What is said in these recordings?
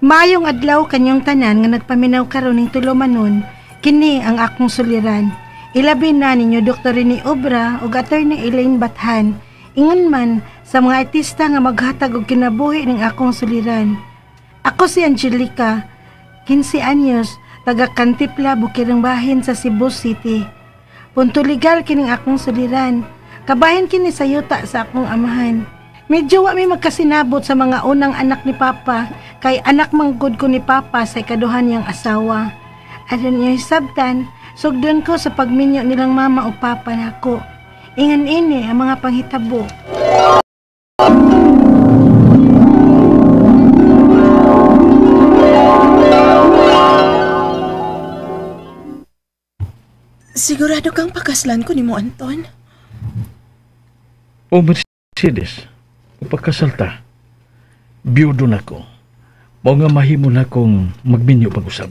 Maayong adlaw kanyong tanan nga nagpaminaw karon ning tulumanon, kini ang akong suliran. Ilabi na ninyo Dr. Rene Obra ug Attorney Elaine Bathan. Ingon man sa mga artista nga maghatag og kinabuhi ning akong suliran. Ako si Angelica, 15 anyos, taga Kantipla, Bukirang Bahin sa Cebu City. Punto legal kining akong suliran. Kabahin kini sa yuta sa akong amahan. Medyo wa mi magkasinabot sa mga unang anak ni Papa, kay anak manggod ko ni Papa sa ikaduhan niyang asawa. Aron niya hisabtan, sugdon ko sa pagminyo nilang mama o papa nako. Ingan ini ang mga panghitabo. Sigurado kang pakaslan ko ni mo, Anton? O Mercedes, pagkasal ta, biyudo na ko. Mao nga mahimo na kong magminyo pag-usab.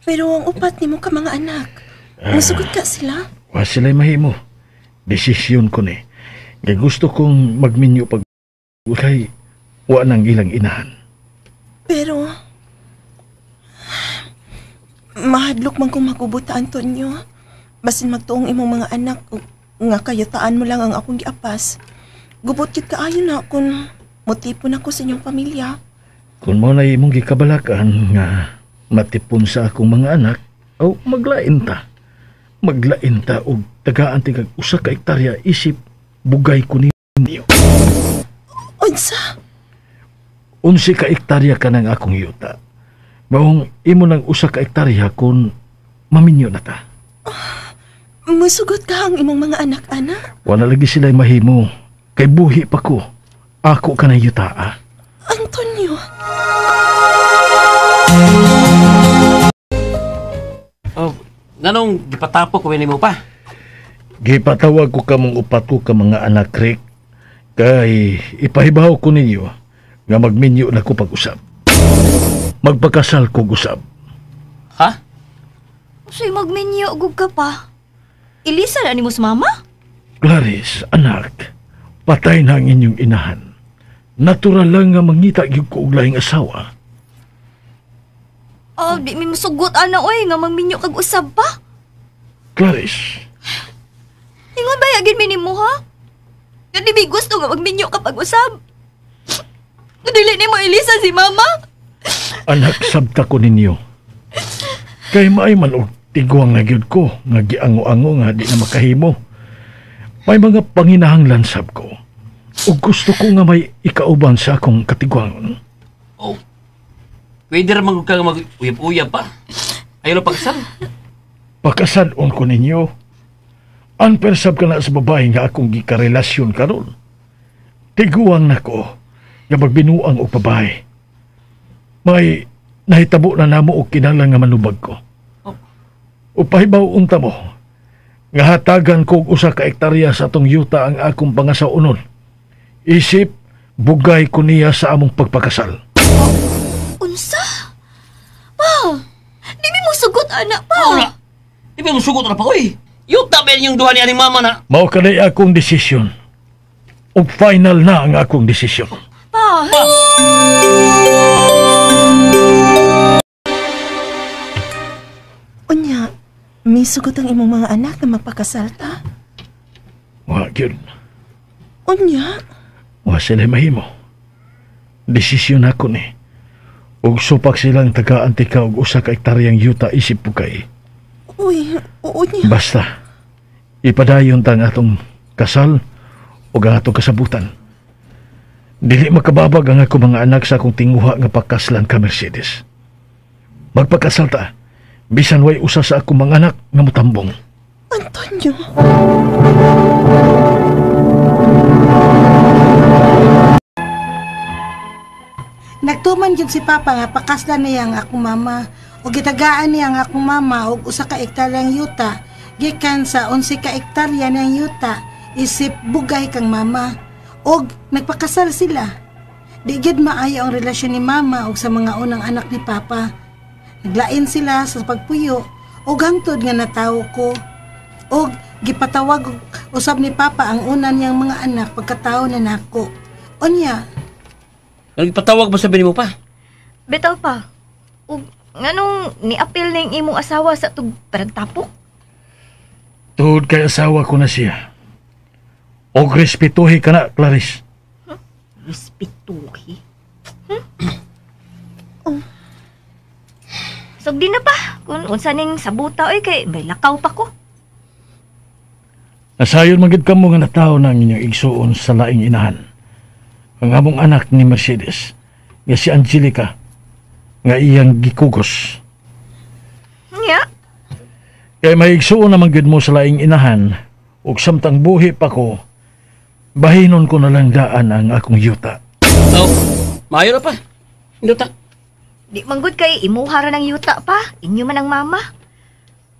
Pero ang upat nimo ka mga anak, musugot ka sila? Wa sila'y mahimo. Desisyon ko ni. Kay gusto kong magminyo pag kay wa nang ilang inahan. Pero mahadlok man kong magubot ta, Antonio. Basin magtuong imong mga anak nga kayutaan mo lang ang akong giapas. Gubot gid kaayo na kung motipon ako sa inyong pamilya. Kung mo na imong gikabalakan nga matipon sa akong mga anak, o maglain ta. Maglain ta og tagaan tigag usa ka hektarya isip bugay ko ninyo. Unsa? 11 ka hektarya ka ng akong yuta. Maong imo nang usa ka hektarya kun maminyo na ta. Musugot ka ang imong mga anak, anak? Wala lagi sila'y mahimo. Kay buhi pa ko. Ako ka ng yuta, ah. Antonio! Oh, nganong gipatapo ko nimo pa? Gipatawag ko kamong upat ko ka mga anak, Rick. Kay ipahibaw ko ninyo nga magminyo na ko pag-usap. Magpakasal ko usab. Ha? So'y magminyo gug ka pa. Elisa na nimo sa mama? Clarice, anak, patay na ang inyong inahan. Natural lang nga mangita gyud ko og lahing asawa. Oh, di mi masugot ana oy nga magminyo kag usab pa. Clarice. Ingon ba yagin mi nimo ha? Nga di mi gusto nga magminyo ka pag usab. Dili nimo Elisa si mama. Anak, sabta ko ninyo. Kay maay man og tiguang na gyud ko nga giango-ango nga di na makahimo. May mga panginahanglan sab ko. Ug gusto ko nga may ikauban sa akong katiguangon. Oh. Pwede ra man ka mag-uyab-uyab pa. Ayaw pagkasal. Pakasadon ko ninyo. Anpersab ka na sa babae nga akong gikarelasyon karon. Tiguang nako nga magbinuang og babae. May nahitabo na namo og kinahanglan nga manubag ko. Oh. Upahibaw unta mo nga hatagan ko og usa ka hektarya sa atong yuta ang akong pangasawon. Isip bugay ko niya sa among pagpakasal. Oh, unsa? Pa, di mi musugot anak pa. Wala. Di mi musugot na pa oy. Yuta ba yung duha ni aning mama na? Mao kanay akong desisyon. Ug final na ang akong desisyon. Pa. Pa. Unya, misugot ang imong mga anak na magpakasal ta? Wa gyud. Unya? Wa sila mahimo. Desisyon ako ni. Ug supak silang tagaan tika og usa ka hektaryang yuta isip bugay. Uy, unya. Basta, ipadayon ta ang atong kasal ug ang atong kasabutan. Dili makababag ang akong mga anak sa akong tinguha nga pakaslan ka, Mercedes. Magpakasal ta, bisan way usa sa akong mga anak nga motambong. Antonio! Nagtuman gyud si Papa nga pakaslan niya ang akong mama ug gitagaan niya ang akong mama og usa ka hektaryang yuta gikan sa 11 ka hektarya niyang yuta isip bugay kang mama og nagpakasal sila. Di gyud maayo ang relasyon ni mama og sa mga unang anak ni Papa. Naglain sila sa pagpuyo og hangtod nga natawo ko og gipatawag usab ni Papa ang una niyang mga anak pagkatawo na nako. Unya, Nagpatawag ba sabi nimo pa? Bitaw pa. Ug nganong niapil ning imong asawa sa tug paragtapok? Tuhod kay asawa ko na siya. Og respetuhi ka na, Clarice. Huh? Respetuhi? Hmm? Oh. So di na pa kung unsa ning sabuta oy kay may lakaw pa ko. Nasayon man gid kamo nga natawo nang inyong igsuon sa laing inahan. Ang among anak ni Mercedes nga si Angelica nga iyang gikugos. Nya. Kay may igsuon naman gid mo sa laing inahan ug samtang buhi pa ko, bahinon ko na lang daan ang akong yuta. Oh, maayo na pa. Yuta. Di manggod kay imuha ra ng yuta pa. Inyo man ang mama.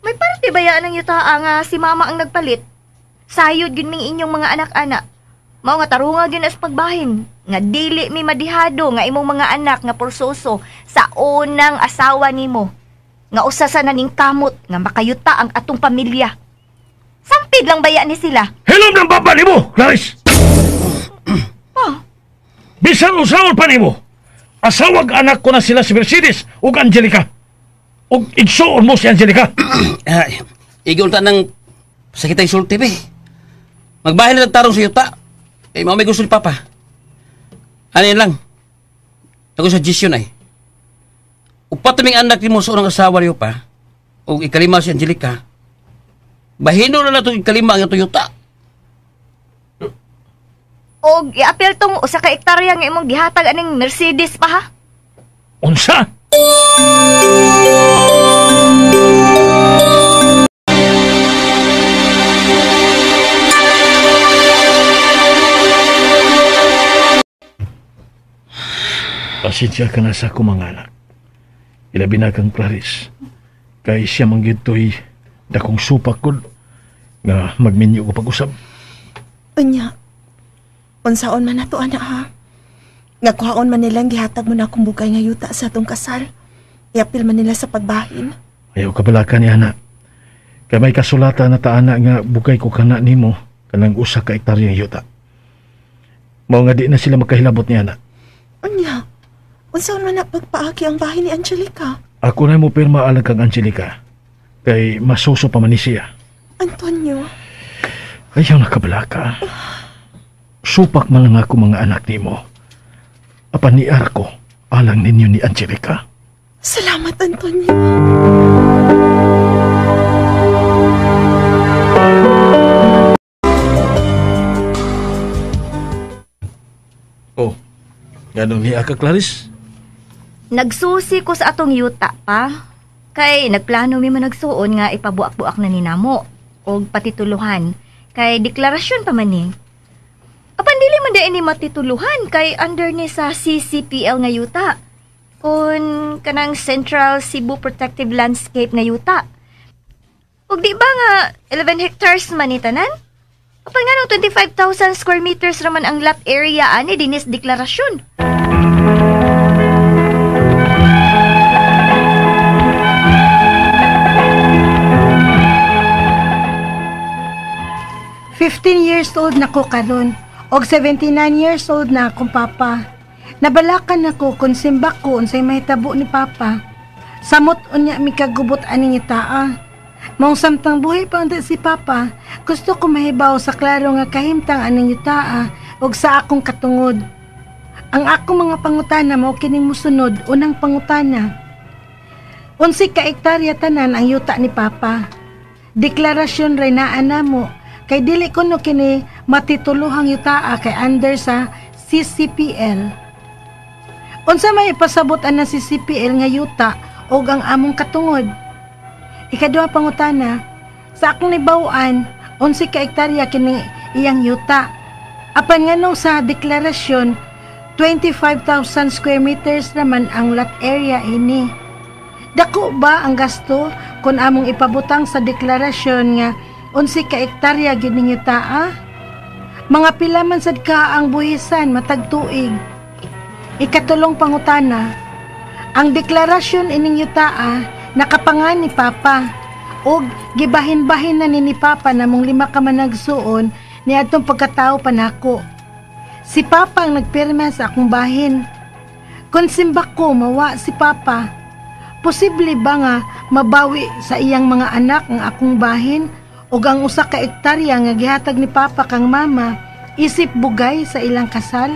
May parte ba yaan ang yuta nga si mama ang nagpalit? Sayod gyud ming inyong mga anak-anak. Mao nga tarunga gyud as pagbahin nga dili mi madihado nga imong mga anak nga porsoso sa unang asawa nimo. Nga usa sa naning kamot nga makayuta ang atong pamilya. Sampid lang baya ni sila. Hilom ng baba nimo, Clarice. Oh. Bisan usaon pa nimo. Asawag anak ko na sila si Mercedes ug Angelica. Ug igsuon mo si Angelica. Igon ta ng sakit ay sulti be. Magbahin na tarong sa yuta. Eh, mao may gusto ni Papa. Ano yan lang? Ako sa suggestion ay. Upat naming anak ni mo sa unang asawa niyo pa, o ikalima si Angelica, bahino na na itong ikalima ang itong yuta. O i-appeal tong usa ka hektarya nga imong gihatag aning Mercedes pa ha? Unsa? Pasensya ka na sa akong mga anak. Ilabi na kang Clarice. Kay siya manggito'y dakong supak ko nga magminyo ko pag-usap. Unya, unsaon man nato anak ha? Nga kuhaon man nilang gihatag mo na akong bugay nga yuta sa atong kasal. Iapil man nila sa pagbahin. Ayaw kabalaka ni anak. Kay may kasulatan na ta anak nga bugay ko kana nimo kanang usa ka hektarya yuta. Mao nga di na sila magkahilabot ni anak. Unya, unsaon man na pagpaagi ang bahin ni Angelica? Ako na mo pirma alang kang Angelica. Kay masuso pa man ni siya. Antonio. Ayaw nakabalaka. Supak man lang ako mga anak nimo. Apan ni Arco, alang ninyo ni Angelica. Salamat, Antonio. Oh, ganun niya ka, Clarice? Nagsusi ko sa atong yuta pa. Kay nagplano mi managsuon nga ipabuak-buak na ni namo og patituluhan. Kay deklarasyon pa man ni. Apan dili man dai ni matituluhan kay under ni sa CCPL nga yuta. Kun kanang Central Cebu Protective Landscape nga yuta. Ug di ba nga 11 hectares man ni tanan? Apan nganong 25,000 square meters raman ang lot area ani dinis deklarasyon. "15 years old na ko karon og 79 years old na akong papa. Nabalakan ako kung simbak ko unsay mahitabo ni papa. Samot unya mi kagubot ani nga taa. Maong samtang buhi pa unta si papa, gusto ko mahibaw sa klaro nga kahimtang aning yutaa og sa akong katungod. Ang akong mga pangutana mao kining mosunod. Unang pangutana, unsay ka hektarya tanan ang yuta ni papa? Deklarasyon ray naa namo kay dili kuno kini matituluhang yutaa kay under sa CCPL. Unsa may ipasabot ana si CCPL nga yuta og ang among katungod? Ikaduha pangutana, sa akong nibaw-an, unsay ka hektarya kini iyang yuta? Apan nganong sa deklarasyon, 25,000 square meters naman ang lot area ini. Dako ba ang gasto kung among ipabutang sa deklarasyon nga unsay ka hektarya gyud ning yutaa? Mga pila man sad ka ang buhisan matag tuig? Ikatulong pangutana, ang deklarasyon ining yutaa nakapangan ni Papa og gibahin-bahin na ni Papa namong 5 ka managsuon ni adtong pagkatao pa nako. Si Papa ang nagpirma sa akong bahin. Kung simbak ko mawa si Papa, posible ba nga mabawi sa iyang mga anak ang akong bahin o ang usa ka ektarya nga gihatag ni Papa kang Mama isip bugay sa ilang kasal?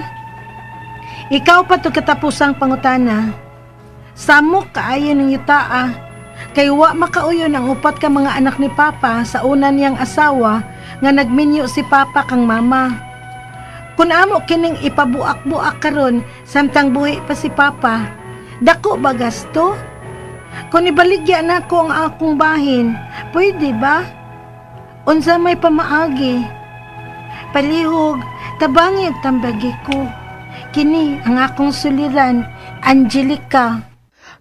Ikaw pa to katapusang pangutana. Samok kaayo ng yutaa kay wa makauyon ang upat ka mga anak ni Papa sa una niyang asawa nga nagminyo si Papa kang Mama. Kung amo kining ipabuak-buak karon samtang buhi pa si Papa, dako ba gasto? Kung ibaligya na ko ang akong bahin, pwede ba? Unsa may pamaagi? Palihog, tabangi ug tambagi ko. Kini ang akong suliran, Angelica.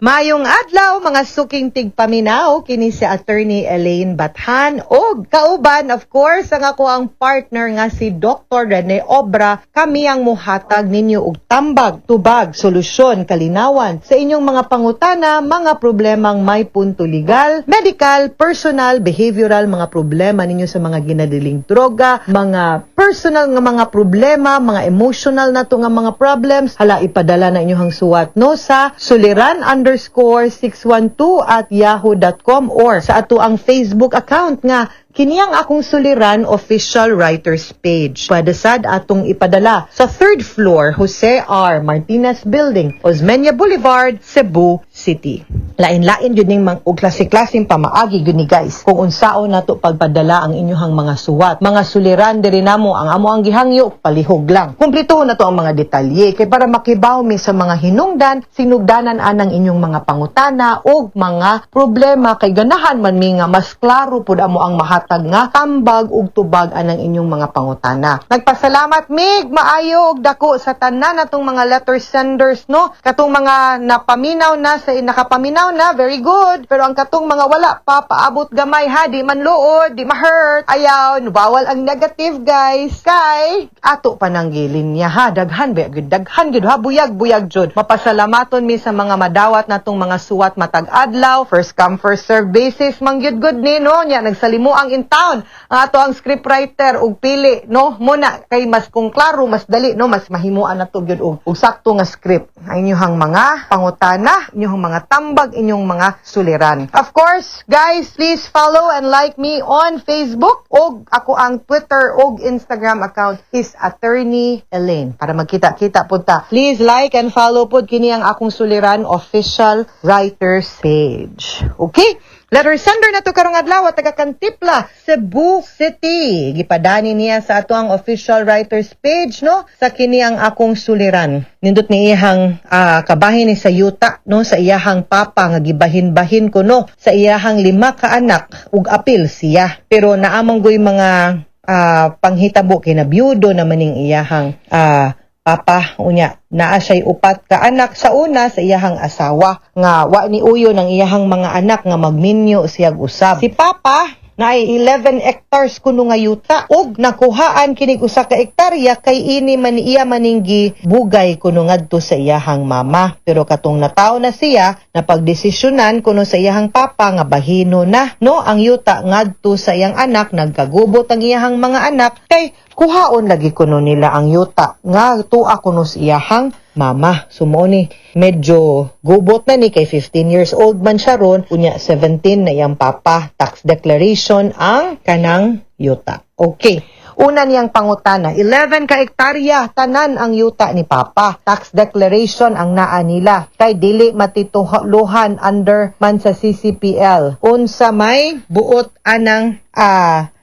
Maayong adlaw, mga suking tigpaminaw, kini si Attorney Elaine Bathan og kauban, of course, ang ako ang partner nga si Dr. Rene Obra. Kami ang muhatag ninyo og tambag, tubag, solusyon, kalinawan sa inyong mga pangutana, mga problemang may punto legal, medical, personal, behavioral, mga problema ninyo sa mga ginadiling droga, mga personal nga mga problema, mga emotional na to nga mga problems. Hala, ipadala na inyong suwat, no, sa suliran_612@yahoo.com or sa ato ang Facebook account nga kini ang Akong Suliran Official Writers Page. Pwede sad atong ipadala sa third floor, Jose R. Martinez Building, Osmeña Boulevard, Cebu City. Lain-lain yun ning og klase-klaseng pamaagi yun ni, guys, kung unsaon nato pagpadala ang inyong mga suwat. Mga suliran diri namo, ang amo ang gihangyo palihog lang. Kumplito na to ang mga detalye kay para makibaw mi sa mga hinungdan, sinugdanan anang inyong mga pangutana og mga problema, kay ganahan man mi nga mas klaro pud amo ang mahatag nga tambag ug tubag anang inyong mga pangutana. Nagpasalamat mig maayo og dako sa tanan natong mga letter senders, no. Katong mga napaminaw na sa nakapaminaw na, very good. Pero ang katong mga wala pa, paabot gamay ha, di man luod, di ma-hurt. Ayaw, bawal ang negative, guys. Kay ato pa nang gilin niya ha, daghan ba gyud, daghan gyud ha, buyag buyag jud. Mapasalamaton mi sa mga madawat natong mga suwat matag adlaw, first come first serve basis man gyud gud ni, no. Nya nagsalimuang in town ang ato ang scriptwriter og pili, no, muna kay mas kung klaro mas dali, no, mas mahimuan nato gyud og sakto nga script ang inyong mga pangutana, inyong mga tambag, inyong mga suliran. Of course, guys, please follow and like me on Facebook og ako ang Twitter og Instagram account is Attorney Elaine para magkita-kita pud ta. Please like and follow pud kini ang Akong Suliran Official Writers Page. Okay? Letter sender na to karong adlaw, taga Cantipla, Cebu City. Gipadani niya sa ato ang official writers page, no, sa kini ang Akong Suliran. Nindot ni iyang kabahin ni sa yuta, no, sa iyahang papa nga gibahin-bahin kuno sa iyahang lima ka anak ug apil siya. Pero naamang goy mga panghitabo kay nabiyudo naman ning iyahang papa. Unya naa siya'y upat ka anak sa una sa iyahang asawa nga wa ni uyo ng iyahang mga anak nga magminyo siyag usab. Si papa naay 11 hectares kuno nga yuta ug nakuhaan kinig usa ka hektarya kay ini man iya maninggi bugay kuno ngadto sa iyahang mama, pero katong natawo na siya, napagdesisyonan kuno sa iyahang papa nga bahino na, no, ang yuta ngadto sa iyang anak. Nagkagubot ang iyahang mga anak kay kuhaon lagi kuno nila ang yuta nga tuwa kuno sa iyahang mama. So mao ni medyo gubot na ni kay 15 years old man siya ron, unya 17 na iyang papa. Tax declaration ang kanang yuta. Okay. Una niyang pangutana, 11 ka hektarya tanan ang yuta ni papa. Tax declaration ang naa nila. Kay dili matituluhan, under man sa CCPL. Unsa may buot anang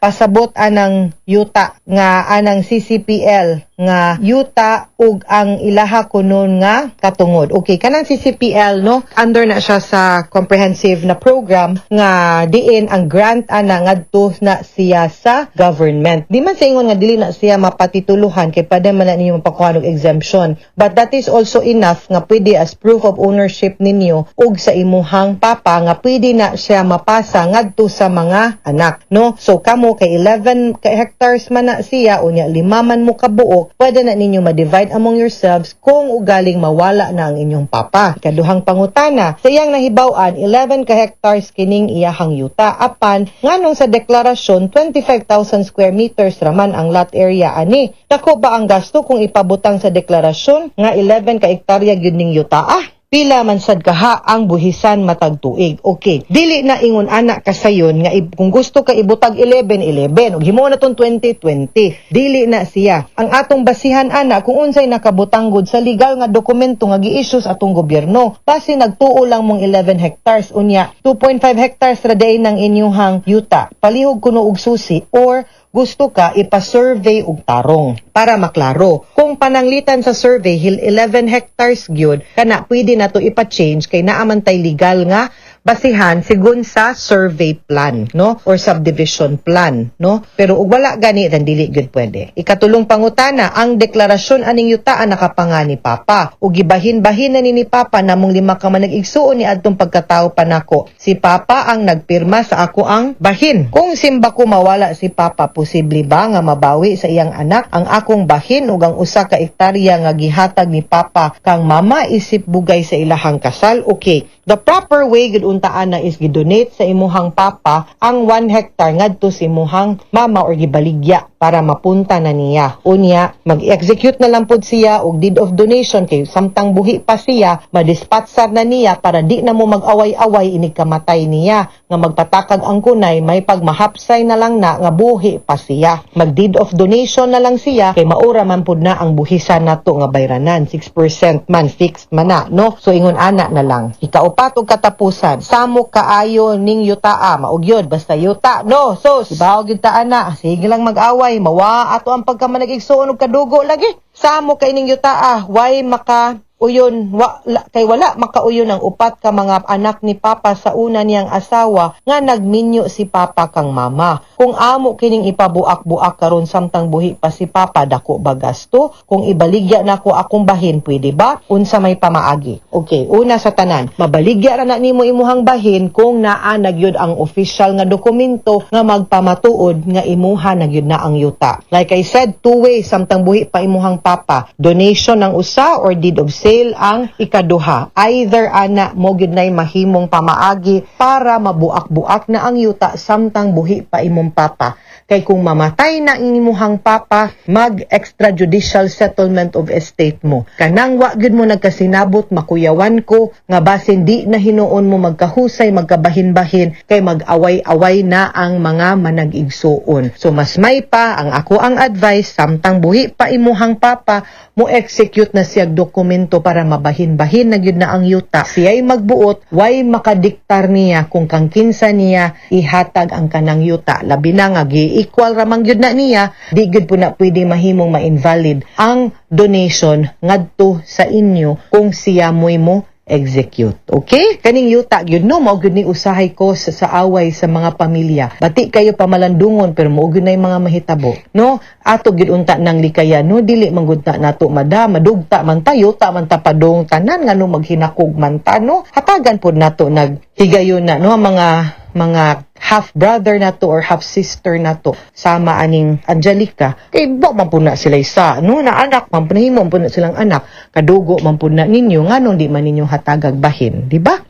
pasabot anang yuta nga anang CCPL nga yuta ug ang ilaha kunon nga katungod? Okay, kanang CCPL, no, under na siya sa comprehensive na program nga diin ang grant ana ngadto na siya sa government. Di man sa ingon nga dili na siya mapatituluhan kay pwede man na ninyo mapakuha og exemption. But that is also enough nga pwede as proof of ownership ninyo ug sa imuhang papa nga pwede na siya mapasa ngadto sa mga anak, no? no? So kamo kay 11 ka hectares man na siya, unya lima man mo kabuok, pwede na ninyo ma-divide among yourselves kung ugaling mawala na ang inyong papa. Ikaduhang pangutana, sa iyang nahibaw-an, 11 ka hectares kining iyahang yuta, apan nganong sa deklarasyon 25,000 square meters raman ang lot area ani? Dako ba ang gasto kung ipabutang sa deklarasyon nga 11 ka hektarya gyud ning yuta ah? Pila man sad kaha ang buhisan matag tuig? Okay, dili na ingon ana kasayon nga kung gusto ka ibutag 11 11 ug himo na tong 20 20. Dili na siya. Ang atong basihan ana kung unsay nakabutang gud sa legal nga dokumento nga gi-issue sa atong gobyerno. Basi nagtuo lang mong 11 hectares, unya 2.5 hectares ra day ng inyuhang yuta. Palihog kuno og susi or gusto ka ipa-survey og tarong para maklaro. Kung pananglitan sa survey hil 11 hectares gyud kana, pwede na to ipa-change kay naa man tay legal nga basihan sigun sa survey plan, no, or subdivision plan, no? Pero ug wala gani, then dili gyud pwede. Ikatulong pangutana, ang deklarasyon aning yuta nakapanga ni Papa ug gibahin-bahin na ni Papa namong lima ka manag-igsuon ni adtong pagkatao pa nako. Si Papa ang nagpirma sa ako ang bahin. Kung simba ko mawala si Papa, posible ba nga mabawi sa iyang anak ang akong bahin ug ang 1 ka ektarya nga gihatag ni Papa kang Mama isip bugay sa ilahang kasal? Okay, the proper way gud untaan na is gidonate sa imuhang papa ang 1 hectare ngadto sa imuhang mama or gibaligya para mapunta na niya. Unya, mag-execute na lang pod siya og deed of donation kay samtang buhi pa siya, madispatsar na niya para di na mo mag-away-away inig kamatay niya nga magpatakag ang kunay, may pagmahapsay na lang na nga buhi pa siya. Mag deed of donation na lang siya kay maura man pud na ang buhisan nato nga bayranan, 6% man, fixed man na, no? So ingon ana na lang. Ikaupat ug katapusan, samok kaayo ning yutaa, mao gyud basta yuta, no? So, ibaw gyud ta ana, sige lang mag-away, mawa ato ang pagkamanag-igsuon og kadugo lagi. Samok kay ning yutaa, way maka uyon wa, la, kay wala makauyon ang upat ka mga anak ni Papa sa una niyang asawa nga nagminyo si Papa kang Mama. Kung amo kining ipabuak-buak karon samtang buhi pa si Papa, dako ba gasto? Kung ibaligya nako akong bahin, pwede ba? Unsa may pamaagi? Okay, una sa tanan, mabaligya ra na nimo imuhang bahin kung naa na gyud ang official nga dokumento nga magpamatuod nga imuha na gyud na ang yuta. Like I said, two ways samtang buhi pa imuhang papa: donation ang usa or deed of sale ang ikaduha. Either ana mo gyud nay mahimong pamaagi para mabuak-buak na ang yuta samtang buhi pa imong papa. Kay kung mamatay na ang imuhang papa, mag extrajudicial settlement of estate mo. Kanang wa gyud mo nagkasinabot, makuyawan ko nga basin di na hinuon mo magkahusay, magkabahin-bahin kay mag-away-away na ang mga manag-igsuon. So mas may pa ang ako ang advice, samtang buhi pa imuhang papa, mo execute na siya dokumento para mabahin-bahin na gyud na ang yuta. Siya'y magbuot, way makadiktar niya kung kang kinsa niya ihatag ang kanang yuta. Labi na nga gi-equal ramang gyud na niya, di gyud po na pwede mahimong ma-invalid ang donation ngadto sa inyo kung siya mo'y mo execute. Okay? Kaning yuta gyud, no, mao gyud ni usahay ko sa away sa mga pamilya. Bati kayo pamalandungon pero mao gyud na yung mga mahitabo. No? Ato gyud unta nang likayan, no, dili man gud ta nato mada madugta man ta, yuta man ta padong tanan, ngano maghinakog man ta, no? Hatagan pod nato naghigayon na, no, mga half brother na to or half sister na to, sama aning Angelica, kay ba man po na sila isa, no, na anak man po, nahimo man po na silang anak, kadugo man po na ninyo, nganong di man ninyo hatagag bahin, di ba?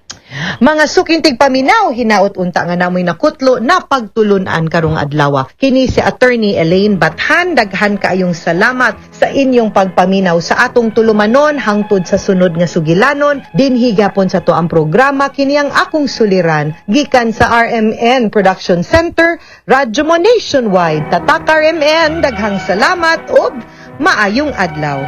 Mga suking tigpaminaw, hinaot unta nga namoy nakutlo na pagtulunan karong adlaw. Kini si Attorney Elaine Bathan, daghan kaayong salamat sa inyong pagpaminaw sa atong tulumanon hangtod sa sunod nga sugilanon dinhi gapon sa to ang programa, kini ang akong suliran, gikan sa RMN Production Center, Radyo Mo Nationwide. Tatak RMN, daghang salamat ug maayong adlaw.